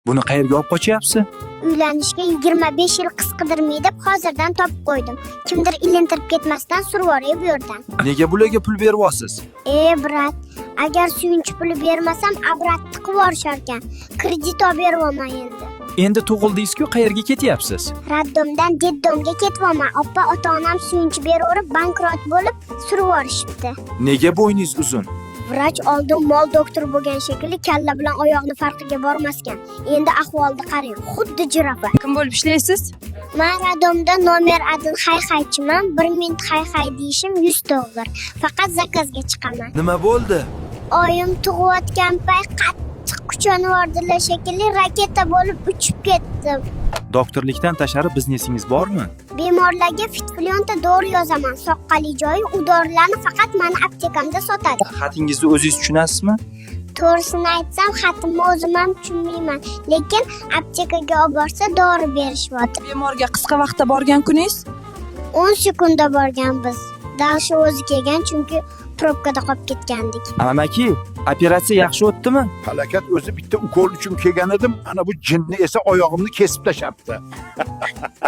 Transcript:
Buni qayerga olib qochyapsiz? Uylanishga 25 yil qiz qidirmay deb hozirdan topib qo'ydim. Kimdir ilintirib ketmasdan survoray bu yerdan. Nega bularga pul beryapsiz? E, брат, agar suyunchi puli bermasam, обратно tiqib yuborisharkan. Kredit olib beryapman endi. Endi tug'ildingiz-ku, qayerga ketyapsiz? Роддом dan детдом ga ketyapman. Oppa, ota-onam suyunchi beraverib bankrot bo'lib surib yuborishibdi. Nega bo'yningiz uzun? Vrach oldin mol doktor bo'lgan shekilli, kalla bilan oyoqni farqiga bormaskan. Endi ahvolni qarang, xuddi jirafa. Kim bo'lib ishlaysiz? Man роддом da номер один hay-haychiman. 1 minut hay-hay deyishim 100 dollar. Faqat заказ ga chiqaman. Nima bo'ldi? Oyim tug'ayotgan payt qattiq kuchanib yubordilar shekilli, raketa bo'lib uchib ketdim. Doktorlikdan tashqari biznesingiz bormi? Bemorlarga фитпленка dori yozaman. Soqqali joyi, u dorilarni faqat mani aptekamda sotadi. Xatingizni o'zingiz tushunasizmi? To'g'risini aytsam, xatimni o'zim ham tushunmayman. Lekin aptekaga olib borsa, dori berishyapti. Bemorga qisqa vaqtda borgan kuningiz? 10 sekundda borganmiz. Дальше o'zi kelgan, chunki probkada qolib ketgandik. Amaki, operatsiya yaxshi o'tdimi? Falokat o'zi, bitta ukol uchun kelgan edim. Ana bu jinni esa oyog'imni kesib tashlabdi.